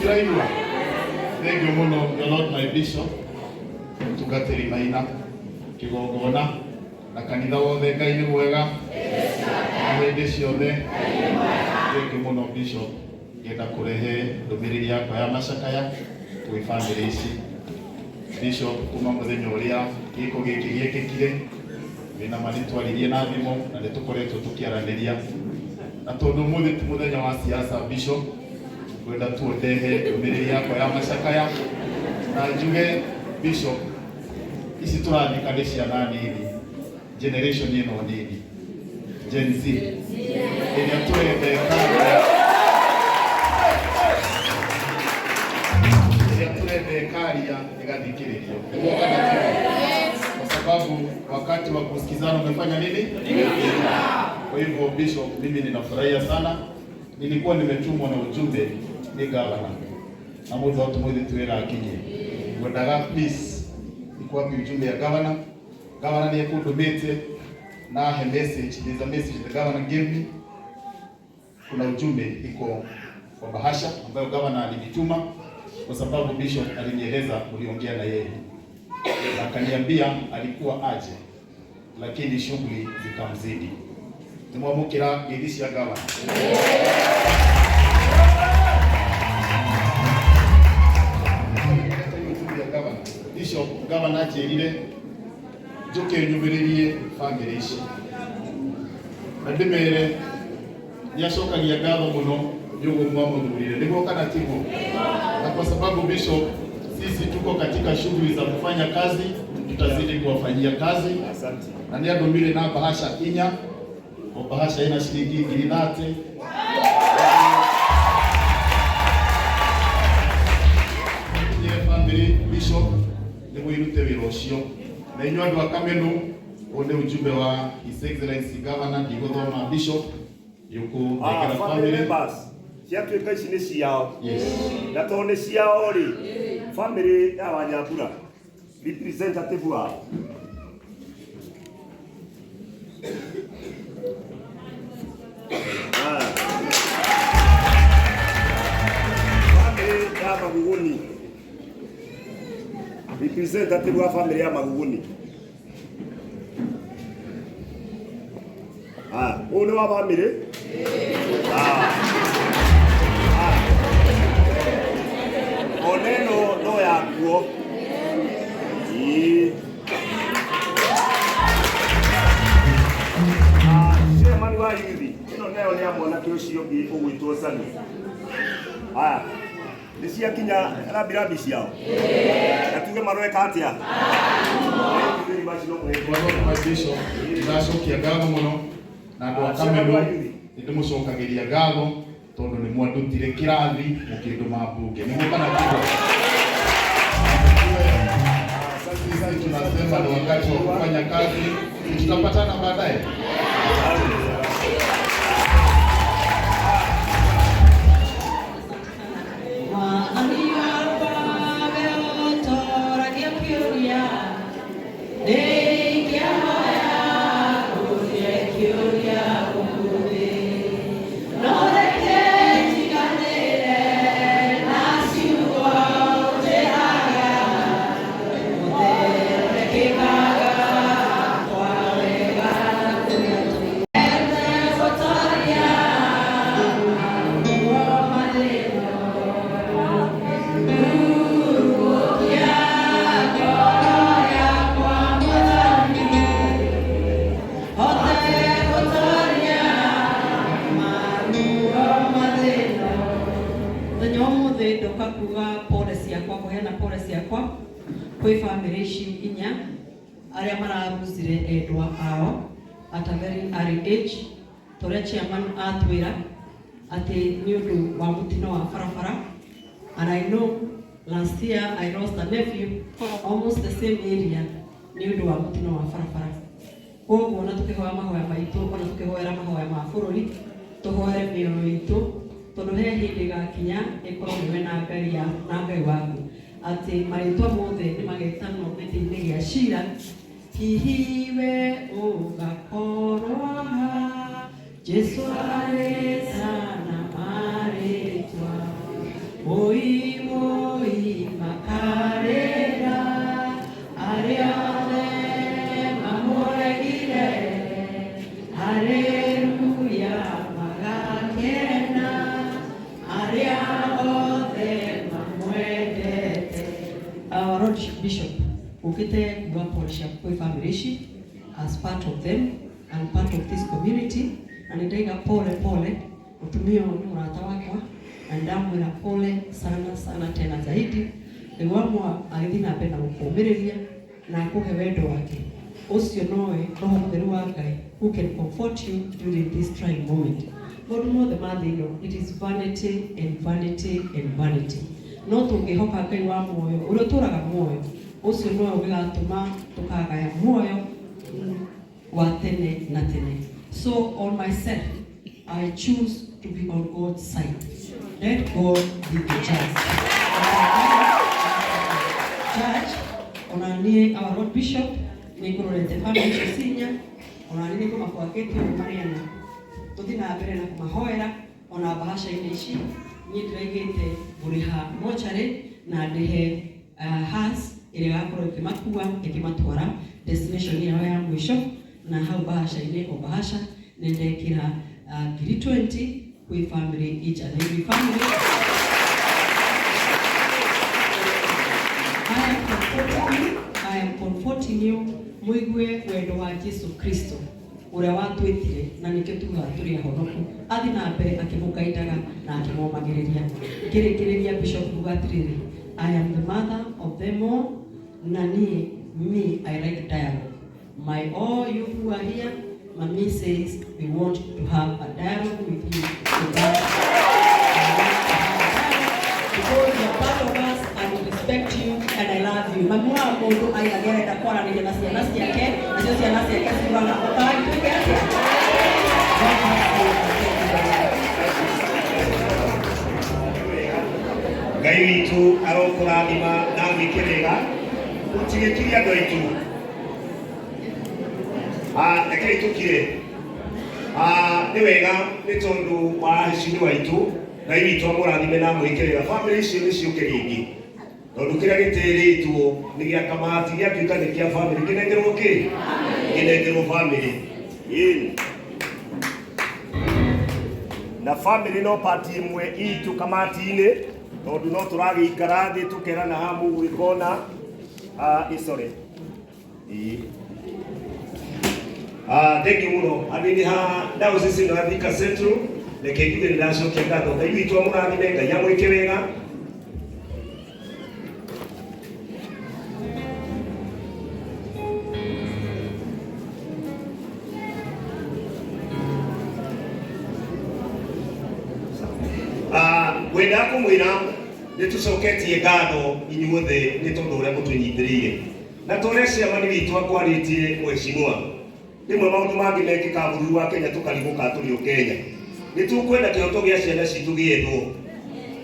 Nĩtũraigua? Thank you mũno, your Lord my Bishop, mũtungatĩri Maina, kĩgongona na kanitha wothe. Ngai nĩ mwega na hĩndĩ ciothe. Thank you mũno Bishop, ngenda kũrehe ndũmĩrĩri yakwa ya macakaya kwĩ bamĩrĩ ici. Bishop, kuma mũthenya ũrĩa gĩko gĩkĩ gĩekĩkire, wĩna ma nĩtwaririe na thimũ na nĩtũkoretwo tũkĩaranĩria, na tondũ ũmũthĩ ti mũthenya wa siasa, Bishop, ngwenda tu ndehe ndũmĩrĩri yakwa ya macakaya na njuge, Bishop, ici tũrathika nĩ ciana nini, generation ĩno nini, Gen Z ĩrĩa tũrenda ĩkaria, ĩrĩa tũrenda ĩkaria ĩgathikĩrĩrio. Nĩguo kana tiguo? Kwa sababu wakati wa kusikizana umefanya nini? Kwa hivyo Bishop, mimi ninafurahia sana. Nilikuwa nimetumwa na ujumbe ni governor na mundu atumwithi twira akinye ngwendaga, please, iko wapi ujumbe ya governor? Governor ni ekundumite na he message. There's a message the governor gave me. Kuna ujumbe iko kwa bahasha ambayo governor alinituma, kwa sababu Bishop alinieleza mliongea na yeye na akaniambia alikuwa aje, lakini shughuli zikamzidi. Nimwamukira ngeithi cia governor. Ujumbe ya governor. Bishop, governor anjĩrire njũke nyũmĩrĩrie bamĩrĩ ici na ndĩmere nĩacokagia ngatho mũno nĩ ũguo mwamũthurire. Nĩguo kana tiguo? Na kwa sababu Bishop, sisi tuko katika shughuli za kufanya kazi, tutazidi kuwafanyia kazi. Asante. Na nĩ andũmire na bahasha inya, o bahasha ina ciringi 30,000. Kinyĩre family, Bishop, nĩguo irute wĩra ũcio. Na inyuĩ andũ a Kamenu, ũyũ nĩ ujumbe wa His Excellency Governor. Ndigũthoma, Bishop, yũkũnengera Ah, family family. members ciatuĩka ici nĩ ciao. Yes. Na tondũ nĩ ciao rĩ, family ya Wanyambura, representative wao. Ah. Family ya Maguguni, representative wa family ya Maguguni. Ah, ũyũ nĩ wa family. Ah. Ah. Ona ĩno no yakuo. Ĩĩ. Ah, chairman wa youth, ĩno nayo nĩ ya mwanake ũcio ũngĩ ũgwĩtwo Sani. Haya, nĩ ciakinya rambirambi ciao na tuge marweka atĩa? Thank you very much, no mũhĩndĩ. Mwathani wa Bishop, ndacokia ngatho mũno na andũ a Kamenu nĩ ndĩmũcokagĩria ngatho tondũ nĩ mwandutire kĩrathi mũkĩndũma mbunge. Nĩguo kana tiguo? Sisi tunasema ni wakati wa kufanya kazi, tutapatana baadaye. Mwathani wakwa we ũtoragia kĩũria, ndĩngĩahoya ngũrie kĩũria ũmũthĩ, no reke njiganĩre na ciugo ũnjĩraga, mũthondekekaga kwa wega na kũrĩa twendete gũtoria maruo mathĩna. Hurukia ngoro yakwa Mwathani, hote gũtoria maruo mathĩna. Mũthenya wa ũmũthĩ ndoka kuga pole ciakwa, kũheana pole ciakwa kwĩ bamĩrĩ ici inya arĩa mararuzire endwa ao at a very early age, ta ũrĩa chairman atwĩra atĩ nĩ ũndũ wa mũtino wa barabara. And I know last year I lost a nephew almost the same area nĩ ũndũ wa mũtino wa barabara. Koguo ona tũkĩhoya mahoya maitũ, ona tũkĩhoera mahoya ma bũrũri, tũhoere mĩoyo itũ, tondũ he hĩndĩ ĩgakinya ĩkorwo nĩwe na Ngai ya na Ngai waku, atĩ marĩtwa mothe nĩ magetanwo gĩtĩ-inĩ gĩa cira. Hihi we ũgakorwo ha Jesu arĩtana marĩtwa? Woi woi makarĩra arĩa othe mamũregire, haleluya magakena arĩa othe mamwendete. Our Lord Bishop ukite kuga pole cia kwĩ family ici as part of them and part of this community, na nĩ ndaiga pole pole mũtumia ũyũ nĩ mũrata wakwa na nĩ ndamwĩra pole sana sana tena zaidi. Ngai wa mwa agĩthiĩ na mbere na gũkũmĩrĩria na akũhe wendo wake ũcio nowe roho mũtheru wa Ngai who can comfort you during this trying moment. Maũndũ mothe ma thĩ ĩno, it is vanity and vanity and vanity, no tũngĩhoka Ngai wa muoyo ũrĩa ũtũraga muoyo ũcio nowe ũngĩgatũma tũkagaya muoyo wa tene na tene. So on myself, I choose to be on God's side. Let God be the judge. Judge, ona niĩ our Lord Bishop nĩ ngũrorete family icio cinya, ona niĩ nĩ ngũmabangĩte ũguo marĩana tũthiĩ na mbere na kũmahoera ona mbahaca-inĩ ici niĩ ndĩraigĩte ngũrĩha mocarĩ na ndĩhe hearse ĩrĩa ĩgakorwo ĩkĩmakua ĩkĩmatwara destination yao ya mũico, na hau mbahaca-inĩ o mbahaca nĩ ndekĩra ngiri 20 kwĩ family, each and every family. I am comforting you, I am comforting you muigue wendo wa Jesu Kristo ũrĩa watwĩtire na nĩkĩo tugaga tũrĩ ahonoku athi na mbere akĩmũgaindaga na akĩmomagĩrĩria. Ngĩrĩkĩrĩria, Bishop, kuga atĩrĩrĩ, I am the mother of them all, na niĩ, me, I like dialogue. My all you who are here, Mami says we want to have a dialogue with you, so that because you are part of us and we respect you and I love you. Mami wa mũndũ aigaga arenda kwaranĩria na ciana ciake, nacio ciana ciake ciugaga ũkai twĩke atĩa. God bless you and thank you very much. Ngai witũ arokũrathima na gwĩke wega ũtigĩkirie andũ aitũ. Rekei tũkire. Nĩ wega nĩ tondũ wa hecimiwa aitũ, Ngai witũ amũrathime na amwĩke wega. Bamĩrĩ icio nĩ ciũke rĩngĩ tondũ kĩrĩa gĩtĩrĩtwo nĩ gĩa kamati gĩatuĩka nĩ kĩa bamĩrĩ kĩnengerwo kĩ kĩnengerwo bamĩrĩ. Ĩni na bamĩrĩ no pati ĩmwe itũ kamati-inĩ tondũ no tũragĩikara thĩ tũkerana haha mũgwĩka ũna. Sorry. Ĩĩ. Thank you mũno andũ-inĩ ha diocese ĩno ya Thika Central. Reke njuge nĩ ndacokia ngatho. Ngai witũ amũrathime, Ngai amwĩke wega. Ngwendaga kũmwĩra nĩ tũcoketie ngatho inyuothe nĩ tondũ ũrĩa mũtũnyitĩrĩire na ta ũrĩa chairman witũ akwarĩtie mheshimiwa. Rĩmwe maũndũ mangĩ mekĩkaga bũrũri wa Kenya tũkarigwo kana tũrĩ o Kenya. Nĩ tũkwenda kĩhoto gĩa ciana citũ gĩethwo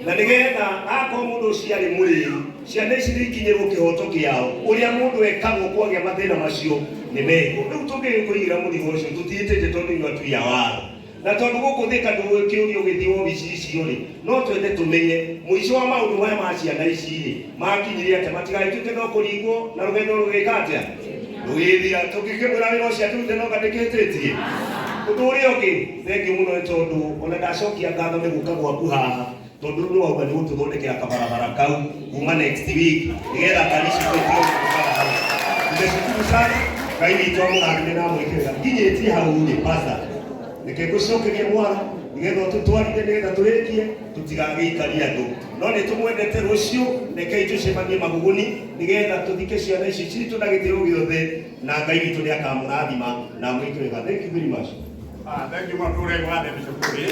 na nĩgetha akorwo mũndũ ũcio arĩ mũrĩu ciana ici nĩ ikinyĩrwo kĩhoto kĩao. Ũrĩa mũndũ ekagwo kwagĩa mathĩna macio nĩ mekwo. Rĩu tũngĩkũigĩra mũrigo ũcio tũtiĩtĩte tondũ inyuĩ atui a watho na tondũ gũkũ Thika ndũgĩkĩũrio ũgĩthiĩ wobici icio rĩ, no twende tũmenye mũico wa maũndũ maya ma ciana ici rĩ makinyire atĩa, matigagĩtuĩke no kũringwo na rũgendo rũgĩka atĩa rũgĩthira tũngĩkĩmwĩra wĩra ũcio akĩrute no ngandĩkĩtĩtie ũndũ ũrĩa ũngĩ. Thengiũ mũno nĩ tondũ ona ndacokia ngatho nĩ gũka gwaku haha tondũ nĩ wauga nĩ gũtũthondekera kabarabara kau kuma next week nĩgetha ngari citũ itige gũkaga hau. Nimeshukuru sana. Ngai witũ amũrathime na amwĩkĩrĩra nginyĩtie hau rĩ. Pastor, reke ngũcokerie mwara nĩgetha ũtũtwarire nĩgetha tũrĩkie tũtigagĩikarie andũ no nĩ tũmwendete. Rũciũ rekei tũcemanie maguguni nĩgetha tũthike ciana ici citũ na gĩtĩo gĩothe na Ngai witũ nĩ akamũrathima na amwĩkĩre wega. Thank you very much. Thank you mũno tũre gwathe Bishop Kuri.